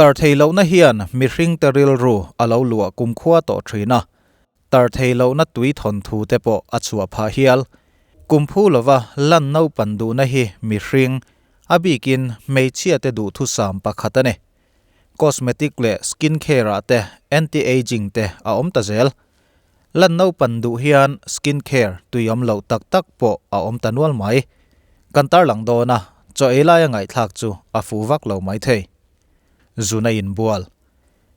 Tar thei lohna hian mihringte rilru a lo luah kumkhua tawh thin a, tar thei lohna tui thawnthu te pawh a chhuah phah hial. Kum phu lova lan naupan duhna hi mihring, a bikin hmeichhiate duhthusam pakhat a ni. Cosmetic leh skin care ah te anti-aging te a awm ta zel. Lan naupan duh hian skin care tui awm loh tak tak pawh a awm ta nual mai. Kan tarlang dawn a, chaw ei laia ngaihthlak chu a fuh vak lo mai thei. Zun a inbual.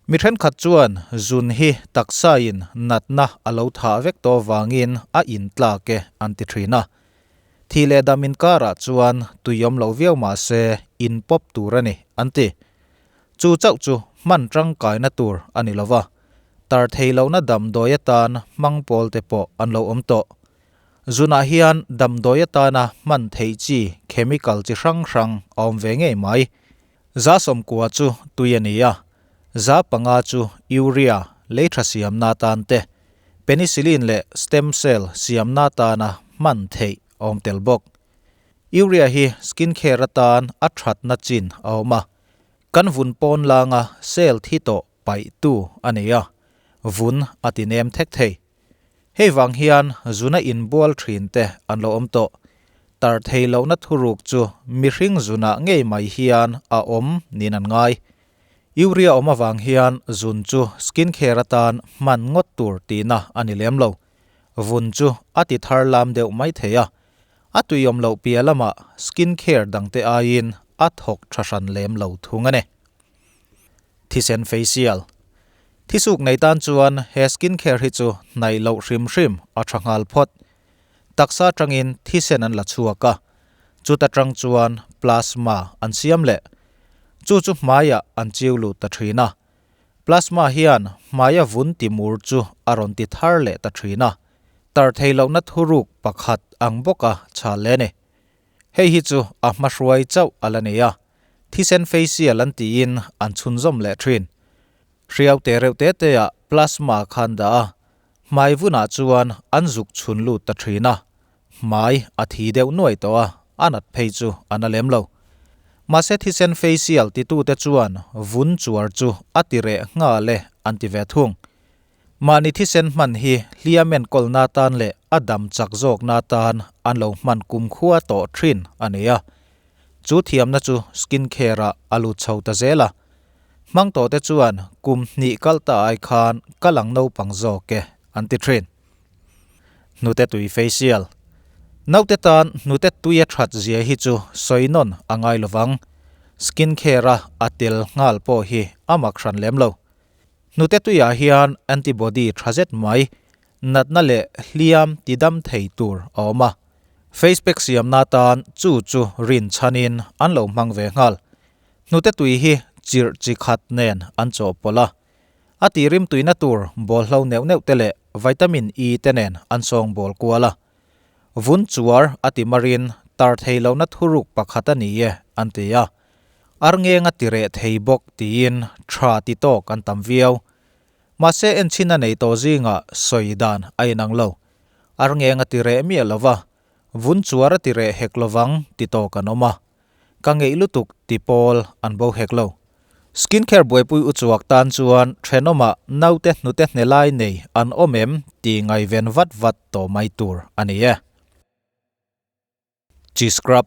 Mi thenkhat chuan zun hi taksain natna a lo thah vek tawh vangin a intlak e an ti thin a. Thih leh dam inkarah chuan tui awm lo viau mah se in pawp tur a ni an ti. Chu chauh chu hman tangkaina tur a ni lo va, tar thei lohna damdawi atan hmang pawl te pawh an lo awm tawh. Zunah hian damdawi atana hman theih chi chemical chi hrang hrang a awm ve ngei mai. 90% chu tui a ni a, 5% chu urea, lei tha siamna atan te, penicillin leh stem cell siamna atana hman theih a awm tel bawk. Urea hi skin care atan a thatna chin a awm a, kan vun pawn langa cell thi tawh paihtu a nei a, vun a ti nem thek thei. Hei vang hian zuna inbual thin te an lo awm tawh. Tar thei lohna thuruk chu mihring zunah ngei mai hian a awm niin an ngai. Urea awm avang hian zun chu skin care atan hman ngawt tur tihna a ni lem lo. Vun chu a ti thar lam deuh mai thei a. A tuiawm loh piah lamah skin care dangte aiin a thawk tha hran lem lo thung a ni. Thisen facial. Thisuk nei tan chuan he skin care hi chu hnaih loh hrim hrim a tha nghal phawt. Taksa atangin thisen an la chhuak a, chuta tang chuan plasma an siam leh. Chu chu hmaiah an chiu lut ta thin a. Plasma hian hmaia vun ti mur chu a rawn ti thar leh ta thin a, tar thei lohna thuruk pakhat ang bawka chhal leh a ni. Hei hi chu a hmahruai chauh a la nei a, thisen facial an tiin an chhunzawm leh thin. Hriau te reuh te te ah plasma khan dah a, hmai vunah chuan an zuk chhun lut ta thin a, hmai a thi deuh nuai tawh a, a nat phei chu a na lem lo. Mahse thisen facial titute chuan vun chuar chu a ti reh nghal e an ti ve thung. Mahni thisen hman hi hliam enkawlna atan leh a dam chak zawkna atan an lo hman kumkhua tawh thin a ni a. Chu thiamna chu skin care ah a lut chho ta zel a. Hmang tawh te chuan kum hnih kal ta ai khan ka lang naupang zawk e an ti thin. Hnute tui facial. Naute tan hnute tui a that zia hi chu sawi nawn a ngai lovang. Skin care a a tel nghal pawh hi a mak hran lem lo. Hnute tuiah hian antibody tha zet mai, natna leh hliam tidam thei tur a awm a. Face pack siamna atan chu chu rin chhanin an lo hmang ve nghal. Hnute tui hi chirh chi khat nen an chawhpawlh a. A tihrim tuina tur bawlhlo neuh neuh te leh vitamin E te nen an sawngbawl kual a. Vun chuar a ti marin tar thei lohna thuruk pakhat a ni e an ti a. Arngeng a ti reh thei bawk tiin tha ti tawk an tam viau. Mahse enchhin a nei tawh zingah sawi dan a inang lo. Arngeng a ti reh miah lo va, vun chuar a ti reh hek lovang ti tawk an awm a. Ka ngeih lutuk ti pawl an bo hek lo. Skincare buaipui uchuak tan chuan thenawmah naute hnute hne lai nei an awm em ti ngaiven vat vat tawh mai tur a ni e. Chi scrub.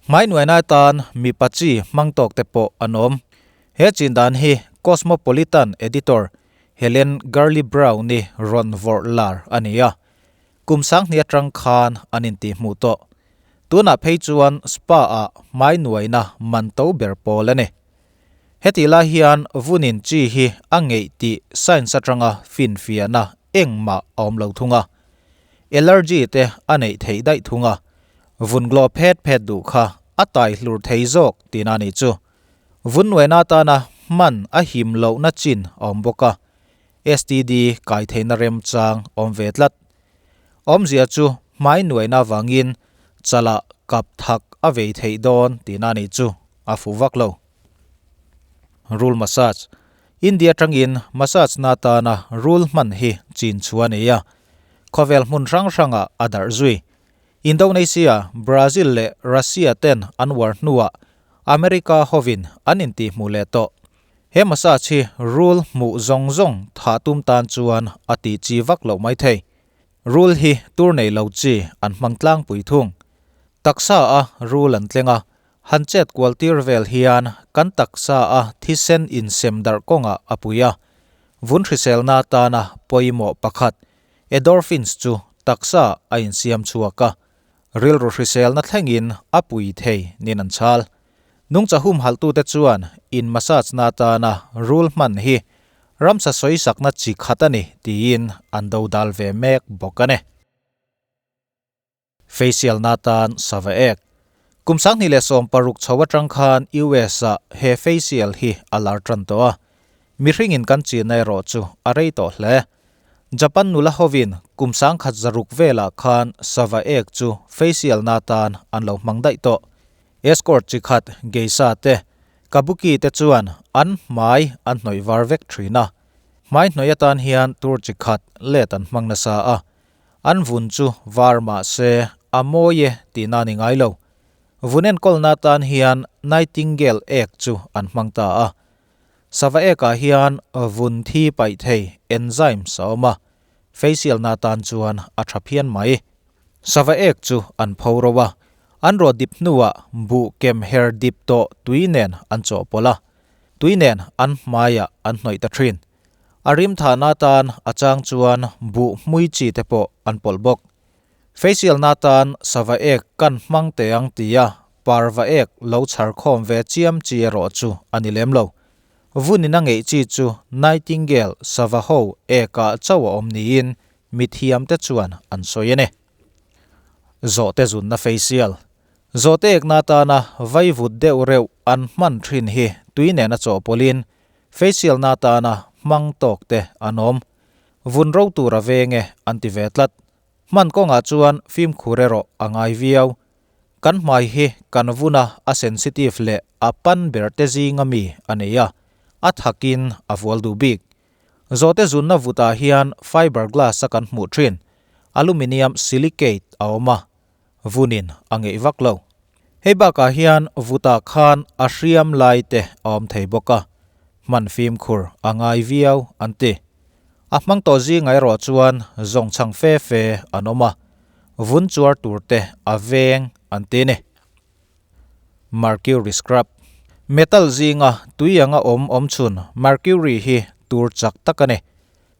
Hmai nuaina atan mipa chi hmang tawk te pawh an awm. He chin dan hi Cosmopolitan editor Helen Gurley Brown-i rawn vawrh lar a ni a. Kum 2000 atang khan an intihhmuh tawh. Tunah phei chuan spa-ah hmai nuaina man to ber pawl a ni. Hetih lai hian vunin chi hi a ngeih tih science atanga finfiahna engmah a awm lo thung a. Allergy te a neih theih daih thung a. Vun glow phet phet duh kha a tai hlur thei zawk tihna a nih chu. Vun nuaina atana hman a him lohna chin a awm bawk a. STD kai theihna remchang awm ve tlat. Awmzia chu hmai nuaina avangin chalah kap thak a vei theih dawn tihna a nih chu a fuh vak lo. Rul massage. India atangin massage na atana rul hman hi chin chu a nei a, khawvel hmun hrang hrangah a darh zui. Indonesia, Brazil leh Russia ten an war hnuah America hovin an intihhmuh leh tawh. He massage hi rul hmuh zawng zawng thah tum tan chuan a tih chi vak loh mai thei. Rul hi tur nei lo chi an hmang tlangpui thung. Taksa a rul an tleng a, han chet kual tir vel hian kan taksa a thisen insem darh kawngah a pui a. Vun hriselna atana pawimawh pakhat Endorphins chu taksa a insiam chhuak a, rilru hriselna thlengin a pui thei nin an chhal. Nungcha humhalhtute chuan in massage na atana rul hman hi ramsa sawisakna chi khat a ni tiin an dodal ve mek bawk a ni. Facial na atan sava ek. Kum 2016 chho atang khan US ah he facial hi a lar tan tawh a. Mihringin kan chinna erawh chu a rei tawh hle. Japan nula hovin kum 1600 velah khan sava ek chu facial na atan an lo hmang daih tawh. Escort chi khat geisha te, kabuki te chuan an hmai an hnawih var vek thin a. Hmai hnawih atan hian tur chi khat let an hmang nasa a. An vun chu var mah se a mawi e tihna a ni ngai lo. Vun enkawlna atan hian nightingale ek chu an hmang ta a. Sava ekah hian vun thi paih thei enzymes a awm a, facial na atan chuan a tha phian mai. Sava ek chu an pho ro a, an rawh dip hnuah buh kem her dip tawh tui nen an chawhpawlh a, tui nen an hmaiah an hnawih ta thin. A rim thahna atan a chang chuan buh hmui chi te pawh an pawlh bawk. Facial na atan sava ek kan hmang teh ang tia parva ek lo chhar khawm ve chiam chi erawh chu a ni lem lo. Vunin a ngeih chi chu Nightingale sava ho ekah chauh a awm niin mithiam te chuan an sawi a ni. Zawhte zunna facial. Zawhte ekna atana vaivut deuh reuh an hman thin hi tui nena chawhpawlhin Facial na atana hmang tawk te an awm. Vun ro tur a veng e an ti ve tlat. Hman kawngah chuan fimkhur erawh a ngai viau. Kan hmai hi kan vuna a sensitive leh a pan ber te zinga mi a nei a, a thakin a vual duh bik. Zawhte zunna vutah hian fiber glass a kan hmuh thin, aluminium silicate a awm a, vunin a ngeih vak lo. Hei bakah hian vutah khan a hriam lai te a awm thei bawk a, hman fimkhur a ngai viau an ti. A hmang tawh zingah erawh chuan zawng chhang fe fe an awm a, vun chuar tur te a veng an ti ni. Mercury Scrub Metal zinga tui anga awm awm chhun Mercury hi tur chak tak a ni.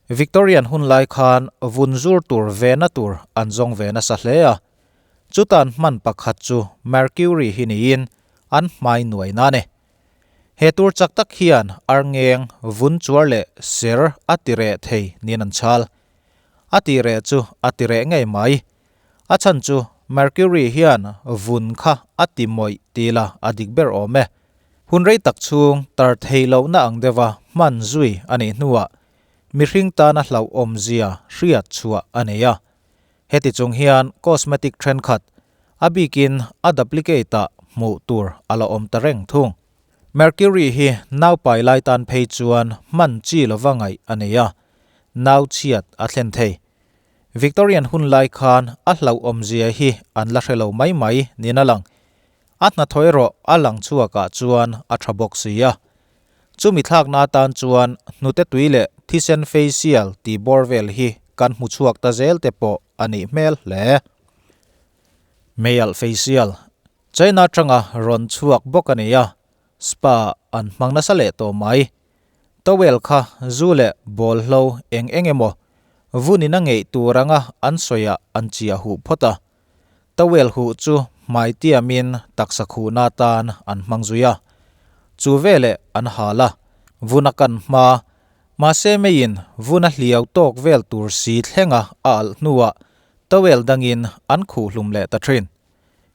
Victorian hun lai khan vun zur tur vena tur an zawng ve nasa hle a. Chutan hman pakhat chu Mercury hi niin an hmai nuai na ni. He tur chak tak hian arngeng, vun chuar leh ser a ti reh thei niin an chhal. A ti reh chu a ti reh ngei mai. A chhan chu Mercury hian vun kha a ti mawih ti la a dik ber awm e. Hun rei tak chhung tar thei lohna ang deuha hman zui a nih hnuah mihring tana hlauhawmzia hriat chhuah a nei a. Heti chung hian cosmetic thenkhat, a bikin a duplicate-ah hmuh tur a la awm ta reng thung. Mercury hi naupai lai tan phei chuan hman chi lova ngaih a nei a, nau chhiat a thlen thei. Victorian hun lai khan a hlauhawmzia hi an la hre lo mai mai niin a lang. A hnathawh erawh a lang chhuakah chuan a tha bawk si a. Chumi thlakna atan chuan hnute tui leh thisen facial tih bawr vel hi kan hmu chhuak ta zel te pawh a nih hmel hle. Meialh facial, China atanga rawn chhuak bawk a ni a, spa an hmang nasa leh tawh mai. Towel kha zu leh bawlhlo eng eng emaw vunin a ngeih tur anga an sawiah an chiah huh phawt a. Towel huh chu hmai tiamin taksa khuhna atan an hmang zui a, chu veleh an hal a, vun a kan hma, mahse meiin vun a hliau tawk vel tur si thlenga a alh hnuah towel dangin an khuh hlum leh ta thin.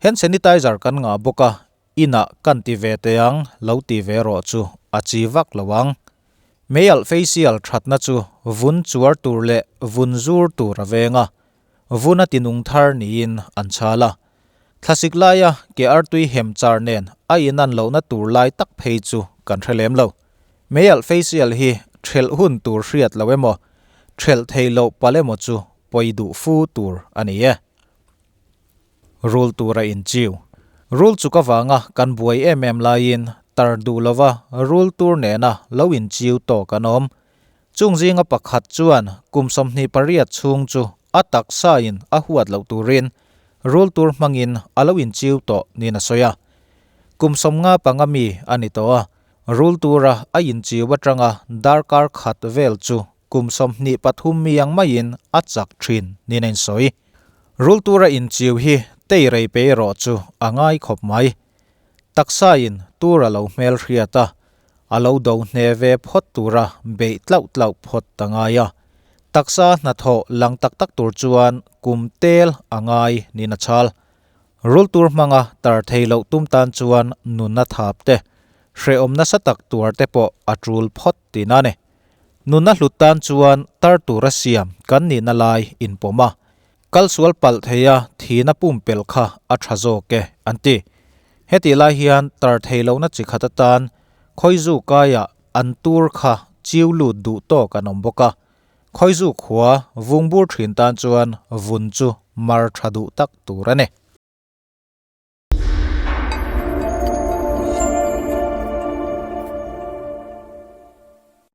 Hand sanitizer kan ngah bawk a, inah kan ti ve teh ang lo ti ve rawh chu a chi vak lo ang. Meialh facial thatna chu vun chuar tur leh vun zur tur a veng a, Vun a tinung thar niin an chhal a. Thlasik laia ke artui hem char nen a inan lohna tur lai tak phei chu kan hre lem lo. Meialh facial hi thelh hun tur hriat lo emaw, thelh thei loh palh emaw chu pawi duh fu tur a ni e. Rul tura inchiu. Rul chuk avanga kan buai em em laiin tar duh lova rul tur nena lo inchiu tawk an awm. Chung zinga pakhat chuan kum 28 chhung chu a taksain a huat loh turin rul tur hmangin a lo inchiu tawh niin a sawi a. Kum 55 mi a ni tawh a, rul tura a inchiu atanga darkar khat vel chu kum 23 mi ang maiin a chak thin niin a insawi. Rul tura inchiu hi tei rei pe erawh chu a ngai khawp mai. Taksain tur a lo hmelhriat a, a lo do hne ve phawt tura beih tlauh tlauh phawt a ngai a. Taksa hnathawh lang tak tak tur chuan kum tel a ngai niin a chhal. Rul tur hmanga tar thei loh tum tan chuan nunna thap te, hrehawm nasa tak tuar te pawh a tul phawt tihna a ni. Nunna hlut tan chuan tar tura siam kan nihna lai inpawm a, Kal sual palh theia thihna pumpelh kha a tha zawk e, an ti. Hetih lai hian tar thei lohna chi khat atan Khawizu kaiah an tur kha chiu lut duh tawk an awm bawk a. Khawizu khua vungbur thin tan chuan vun chu mar tha duh tak tur a ni.